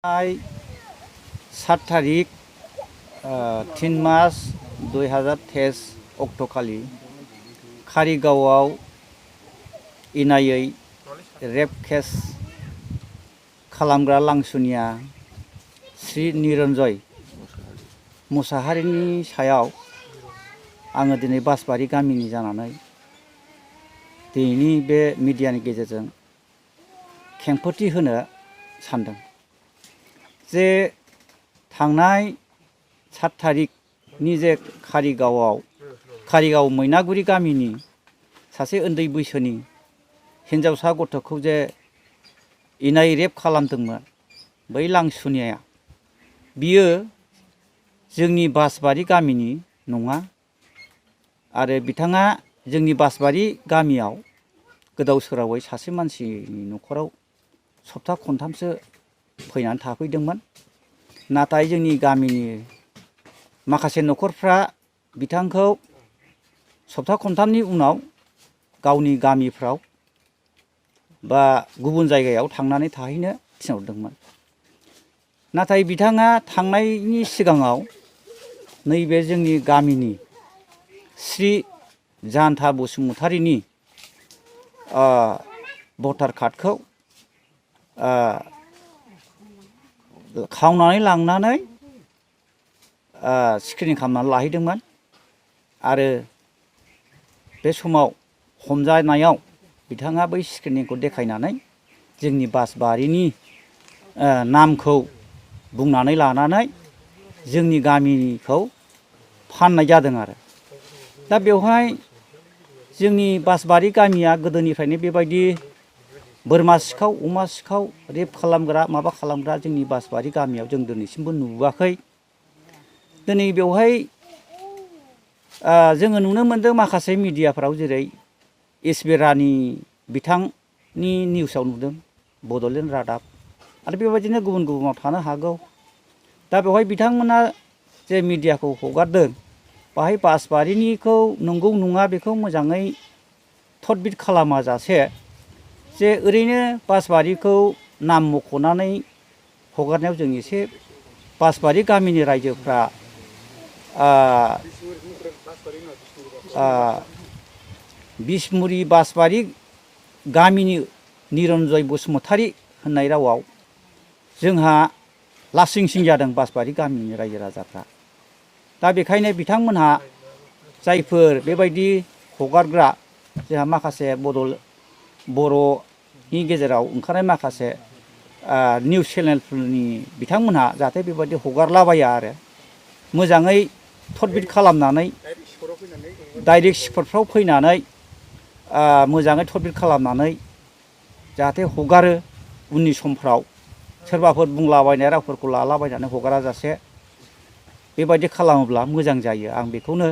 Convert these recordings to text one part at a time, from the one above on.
7 तारिख 3 मास 2023 अक्ट'खालि कारिगावआव इनायै rape case खालामग्रा लांसुनिया श्री निरन्जय मुसाहारिनि सायाव आङो दिनै बासबारि गामिनि जानानै दिनैनि बे मिडियानि गेजेरजों खेंफोरथि होनो सानदों जे थांनाय 7 तारिखनि जे कारिगाव मैनागुरि गामिनि सासे उन्दै बैसोनि हिन्जावसा गथ'खौ जे इनाय रेप खालामदोंमोन बै लांसुनिया बियो जोंनि बासबारि गामिनि नङा आरो बिथाङा जोंनि बासबारि गामियाव गोदाव सोरावै सासे मानसिनि न'खराव सप्ता खनथामसो फैनानै थाफैदोंमोन। नाथाय जोंनि गामिनि माखासे न'खरफ्रा बिथांखौ सप्ता खनथामनि उनाव गावनि गामिफ्राव बा गुबुन जायगायाव थांनानै थाहैनो थिनहरदोंमोन। नाथाय बिथाङा थांनायनि सिगाङाव नैबे जोंनि गामिनि श्री जान्था बसुमतारिनि भटार कार्डखौ खावनानै लांनानै स्क्रिनिं खालामनानै लाहैदोंमोन आरो बे समाव हमजानायाव बिथाङा बै स्क्रिनिंखौ देखायनानै जोंनि बासबारिनि नामखौ बुंनानै लानानै जोंनि गामिखौ फाननाय जादों आरो दा बेवहाय जोंनि बासबारि गामिया गोदोनिफ्रायनो बेबायदि बोरमा सिखाव अमा सिखाव रेप खालामग्रा माबा खालामग्रा जोंनि बासबारि गामियाव जों दिनैसिमबो नुबोआखै। दिनै बेवहाय जोङो नुनो मोनदों माखासे मिडियाफ्राव जेरै एसबि रानि बिथांनि निउसाव नुदों बड'लेण्ड रादाब आरो बेबायदिनो गुबुन गुबुनाव थानो हागौ। दा बेवहाय बिथांमोना जे मिडियाखौ हगारदों बाहाय बासबारिनिखौ नंगौ नङा बेखौ मोजाङै थदबिद खालामा जासे जे ओरैनो बासबारिखौ नाम मख'नानै हगारनायाव जों एसे बासबारि गामिनि रायजोफ्रा बिसमुरि बासबारि गामिनि निरन्जय बसुमतारि होननाय रावाव जोंहा लासिंसिं जादों बासबारि गामिनि रायजो राजाफ्रा। दा बेखायनो बिथांमोनहा जायफोर बेबायदि हगारग्रा जोंहा माखासे बर'नि गेजेराव ओंखारनाय माखासे निउस चेनेलफोरनि बिथांमोनहा जाहाथे बेबायदि हगारलाबाया आरो मोजाङै थदबिद खालामनानै डाइरेक्ट स्पटफ्राव फैनानै मोजाङै थदबिद खालामनानै जाहाथे हगारो उननि समफ्राव सोरबाफोर बुंलाबायनाय रावफोरखौ लालाबायनानै हगारा जासे बेबायदि खालामोब्ला मोजां जायो। आं बेखौनो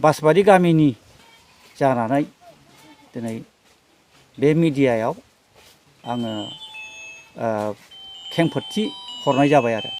बासबारि गामिनि जानानै दिनै बे मिडियायाव आङो खेंफोरथि हरनाय जाबाय आरो।